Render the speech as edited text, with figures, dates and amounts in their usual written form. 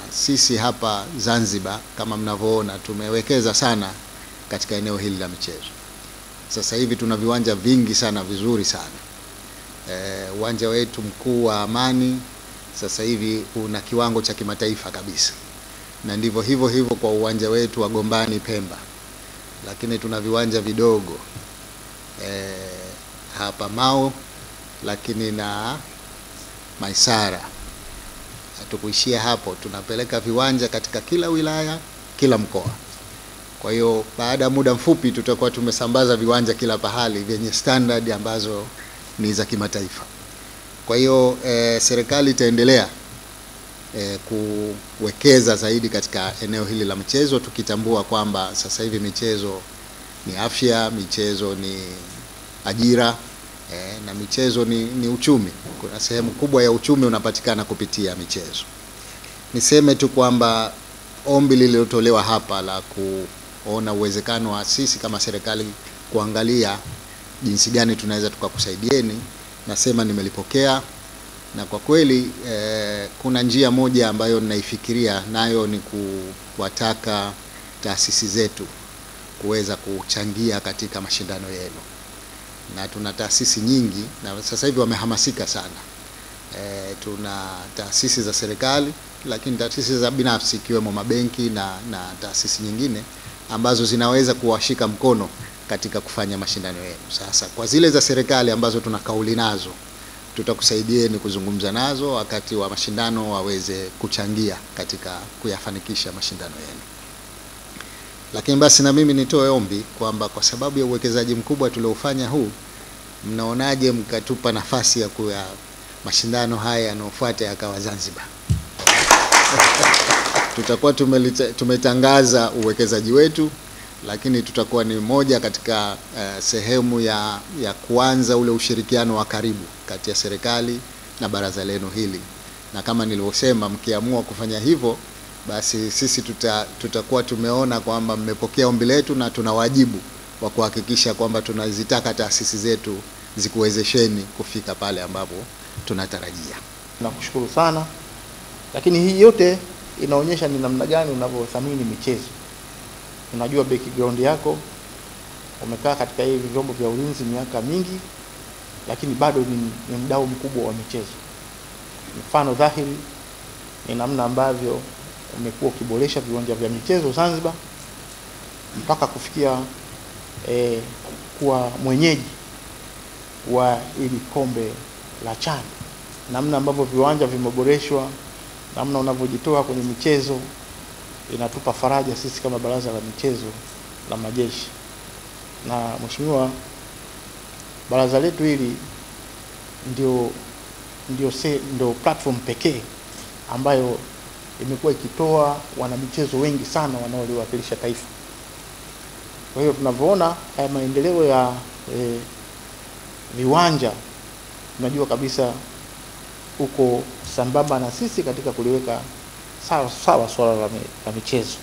sisi hapa Zanzibar kama mnavyoona tumewekeza sana katika eneo hili la michezo. Sasa hivi tuna viwanja vingi sana vizuri sana. Uwanja wetu mkuu wa Amani sasa hivi una kiwango cha kimataifa kabisa, na ndivyo hivyo hivyo kwa uwanja wetu wa Gombani Pemba. Lakini tuna viwanja vidogo hapa Mao, lakini na Maisara. Hatukuishia hapo, tunapeleka viwanja katika kila wilaya, kila mkoa. Kwa hiyo baada ya muda mfupi tutakuwa tumesambaza viwanja kila pahali vyenye standard ambazo ni za kimataifa. Kwa hiyo serikali itaendelea kuwekeza zaidi katika eneo hili la michezo, tukitambua kwamba sasa hivi michezo ni afya, michezo ni ajira, na michezo ni uchumi. Kuna sehemu kubwa ya uchumi unapatikana kupitia michezo. Niseme tu kwamba ombi lililotolewa hapa la kuona uwezekano wa sisi kama serikali kuangalia jinsi gani tunaweza tukakusaidieni, nasema nimelipokea, na kwa kweli kuna njia moja ambayo ninaifikiria nayo ni kuwataka taasisi zetu kuweza kuchangia katika mashindano yenu. Na tuna taasisi nyingi na sasa hivi wamehamasika sana. Tuna taasisi za serikali, lakini taasisi za binafsi ikiwemo mabenki na taasisi nyingine ambazo zinaweza kuwashika mkono katika kufanya mashindano yenu. Sasa kwa zile za serikali ambazo tuna kauli nazo, tutakusaidieni kuzungumza nazo wakati wa mashindano waweze kuchangia katika kuyafanikisha mashindano yenu. Lakini basi na mimi nitoe ombi kwamba kwa sababu ya uwekezaji mkubwa tuliofanya huu, mnaonaje mkatupa nafasi ya kuya mashindano haya yanayofuata yakawa Zanzibar? Tutakuwa tumetangaza uwekezaji wetu, lakini tutakuwa ni moja katika sehemu ya kuanza ule ushirikiano wa karibu kati ya serikali na baraza lenu hili. Na kama nilivyosema, mkiamua kufanya hivyo, basi sisi tutakuwa tumeona kwamba mmepokea ombi letu na tuna wajibu wa kuhakikisha kwamba tunazitaka taasisi zetu zikuwezesheni kufika pale ambapo tunatarajia. Nakushukuru sana. Lakini hii yote inaonyesha ni namna gani unavyothamini michezo. Unajua background yako, umekaa katika hivi vyombo vya ulinzi miaka mingi, lakini bado ni mdau mkubwa wa michezo. Mfano dhahiri ni namna ambavyo umekuwa ukiboresha viwanja vya michezo Zanzibar mpaka kufikia kuwa mwenyeji wa ili kombe la CHAN. Namna ambavyo viwanja vimeboreshwa, namna unavyojitoa kwenye michezo inatupa faraja sisi kama Baraza la Michezo la Majeshi. Na mheshimiwa, baraza letu hili ndio platform pekee ambayo imekuwa ikitoa wanamichezo wengi sana wanaoliwakilisha taifa. Kwa hiyo tunavyoona haya maendeleo ya viwanja, tunajua kabisa uko sambamba na sisi katika kuliweka sawa sawa swala la michezo.